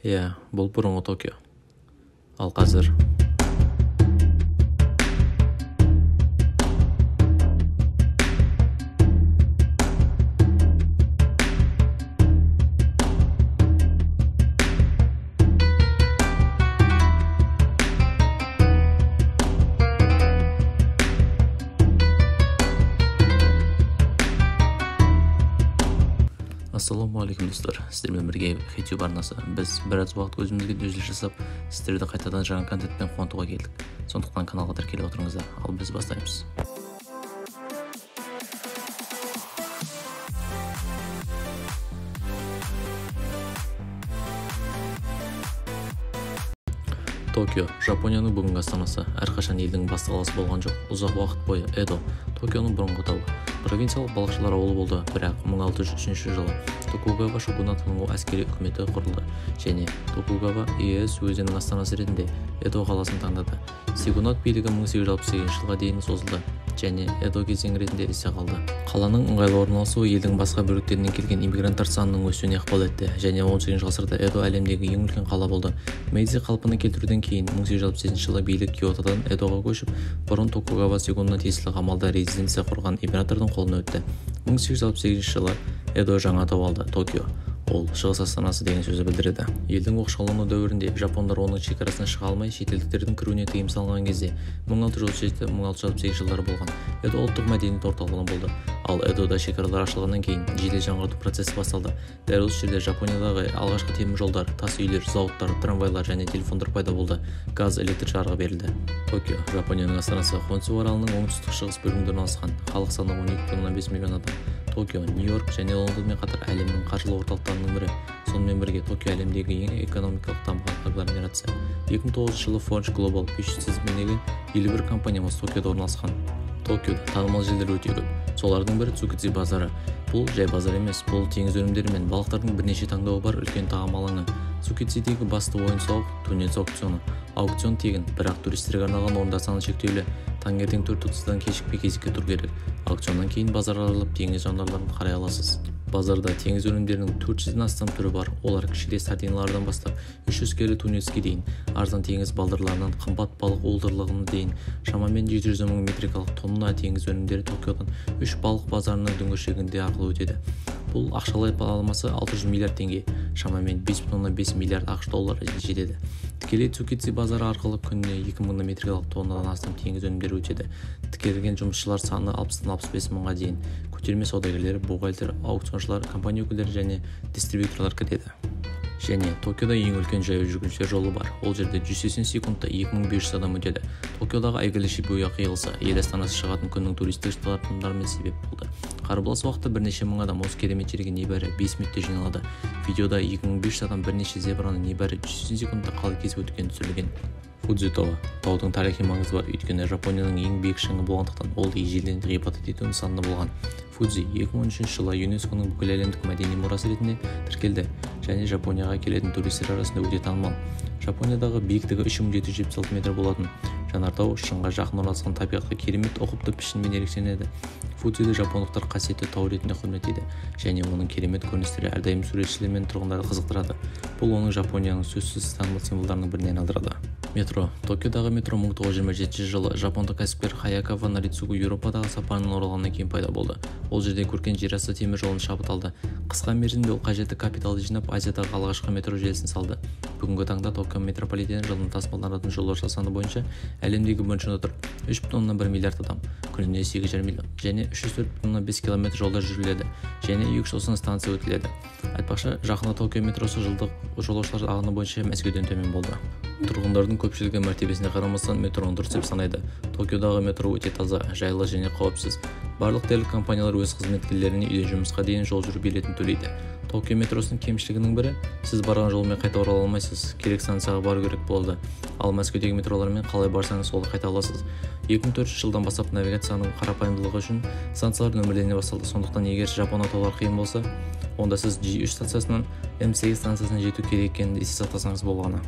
Иә, бұл бұрынғы Токио. Ал қазір Ассалаумағалейкум достар, сіздермен бірге Хитюб арнасы. Біз біраз уақыт өзімізге үзіліс жасап, сіздерді қайтадан жаңа контентпен қуантуға келдік. Сондықтан каналға тіркеліп отырыңыздар. Ал біз бастаймыз. Токио, Жапонияның бүгінгі астанасы, әрқашан елдің басты қаласы болған жоқ. Ұзақ уақыт бойы Эдо, Токионың бұрынғы атауы, провинциялық балықшылар ауылы болды, бірақ 1603 жылы Токугава шогунатының әскери үкіметі құрылды және Токугава Иэясу өзінің астанасы ретінде Эдо қаласын таңдады. Сёгунат билігі 1868 жылға дейін созылды және Эдо кезеңі ретінде есте қалды. Қаланың ыңғайлы орналасуы елдің басқа бөліктерінен келген иммигранттар санының өсуіне ықпал етті және 18 ғасырда Эдо әлемдегі ең үлкен қала болды. Мэйдзи қалпына келтіруден кейін 1868 жылы билік Киотодан Эдоға көшіп, бұрын Токугава сёгунына тиесілі қамалда резиденция құрған императордың қолына өтті. 1868 жылы Эдо жаңа атау алды – Токио. Ол шығыс астанасы деген сөзді білдіреді. Елдің оқшаулану дәуірінде жапондар оның шекарасына шыға алмай, шетелдіктердің кіруіне тыйым салынған кезде 1637-1668 жылдары болған Эдо ұлттық мәдениет орталығы болды. Ал Эдода шекаралар ашылғаннан кейін жедел жаңғырту процесі басталды. Дәл осы жерде Жапониядағы алғашқы темір жолдар, тас үйлер, зауыттар, трамвайлар және телефондар пайда болды. Газ, электр жарығы берілді. Токио, Жапонияның астанасы, Хонсю аралының оңтүстік-шығыс бөлігінде орналасқан. Халық саны 12,5 миллион адам. Токио, Нью-Йорк және Лондонмен қатар әлемнің қаржылық орталықтарының бірі. Сонымен бірге Токио әлемдегі ең экономикалық дамыған агломерация. 2009 жылы Forbes Global 500 тізіміндегі 51 компания осы Токиода орналасқан. Токиода танымал жерлер өте көп. Солардың бірі Цукидзи базары. Бұл жай базар емес, бұл теңіз өнімдері мен балықтардың бірнеше таңдауы бар үлкен тағам алаңы. Цукидзидегі басты ойын-сауық тунец аукционы. Аукцион тегін, бірақ туристерге арналған орындар саны шектеулі. Таңертең 4:30-дан кешікпей кезекке тұру керек. Аукционнан кейін базар аралап теңіз жануарларын қарай аласыз. Базарда теңіз өнімдерінің 400-ден астам түрі бар. Олар кішіле сардиналардан бастап 300 келі тунецке дейін, арзан теңіз балдырларынан қымбат балық уылдырығына дейін, шамамен 700 мың метрикалық тонна теңіз өнімдері Токиодан 3 балық базарының дүңгіршегінде арқылы өтеді. Бұл ақшалай баламасы 600 миллиард теңге, шамамен 5,5 миллиард ақш доллары жетеді. Тікелей Цукидзи базары арқылы күніне 2000 метрикалық тоннадан астам теңіз өнімдері өтеді. Тікелеген жұмысшылар саны 60-65 мыңға дейін. Көтерме саудагерлері, бухгалтер, аукционшылар, компания өкілдері және дистрибьюторлар кіреді. Және Токиода ең үлкен жаяу жүргіншілер жолы бар. Ол жерде 180 секундта 2500 адам өтеді. Токиодағы әйгілі Шибуя қиылысы ел астанасы шығатын күннің туристік тартымдарымен себеп болды. Қарбалас уақытта бірнеше мың адам осы керемет жерге небәрі 5 минутта жиналады. Видеода 2500 адам бірнеше зебраны небәрі 180 секундта қалай кесіп өткені түсірілген. Фудзи-тауы. Таудың тарихи маңызы бар, өйткені Жапонияның ең биік шыңы болғандықтан ол ежелден ғибадат ету нысаны болған. Фудзи 2013 жылы ЮНЕСКО-ның бүкіләлемдік мәдени мұрасы ретінде тіркелді және Жапонияға келетін туристер арасында өте танымал. Жапониядағы биіктігі 3776 метр болатын жанартау шыңға жақын орналасқан табиғатқа керемет ұқыпты пішінмен ерекшеленеді. Фудзиді жапондықтар қасиетті тау ретінде құрметтейді және оның керемет көріністері әрдайым суретшілер мен тұрғындарды қызықтырады. Бұл оның Жапонияның сөзсіз танымал символдарының біріне айналдырады. Метро. Токиодағы метро 1927 жылы жапондық кәсіпкер Хаякава Нарицугу Еуропадағы сапарынан оралғаннан кейін пайда болды. Ол жерде көркен жерасты темір жолын шабыт алды. Қысқа мерзімде ол қажетті капиталды жинап, Азиядағы алғашқы метро желісін салды. Бүгінгі таңда Токио метрополитені жылына тасымалданатын жолаушылар саны бойынша әлемдегі бірінші орында тұр. 3,1 миллиард адам, күніне 8,5 миллион және 304,5 километр жолдар жүріледі және 290 станция өтіледі. Айтпақшы, жақында Токио метросы жылдық жолаушылар ағыны бойынша Мәскеуден төмен болды. Тұрғындардың көпшілігі мәртебесіне қарамастан метроны дұрыс деп санайды. Токиодағы метро өте таза, жайлы және қауіпсіз. Барлық дерлік компаниялар өз қызметкерлеріне үйден жұмысқа дейін жол жүру билетін төлейді. Токио метросының кемшілігінің бірі – сіз барған жолмен қайта орала алмайсыз, керек станцияға бару керек болады. Ал Мәскеудегі метролармен қалай барсаңыз солай қайта аласыз. 2004 жылдан бастап навигацияның қарапайымдылығы үшін станциялар нөмірлене басталды. Сондықтан егер жапон атаулары қиын болса, онда сіз G3 станциясынан M8 станциясына жету керек екенін есте сақтасаңыз болғаны.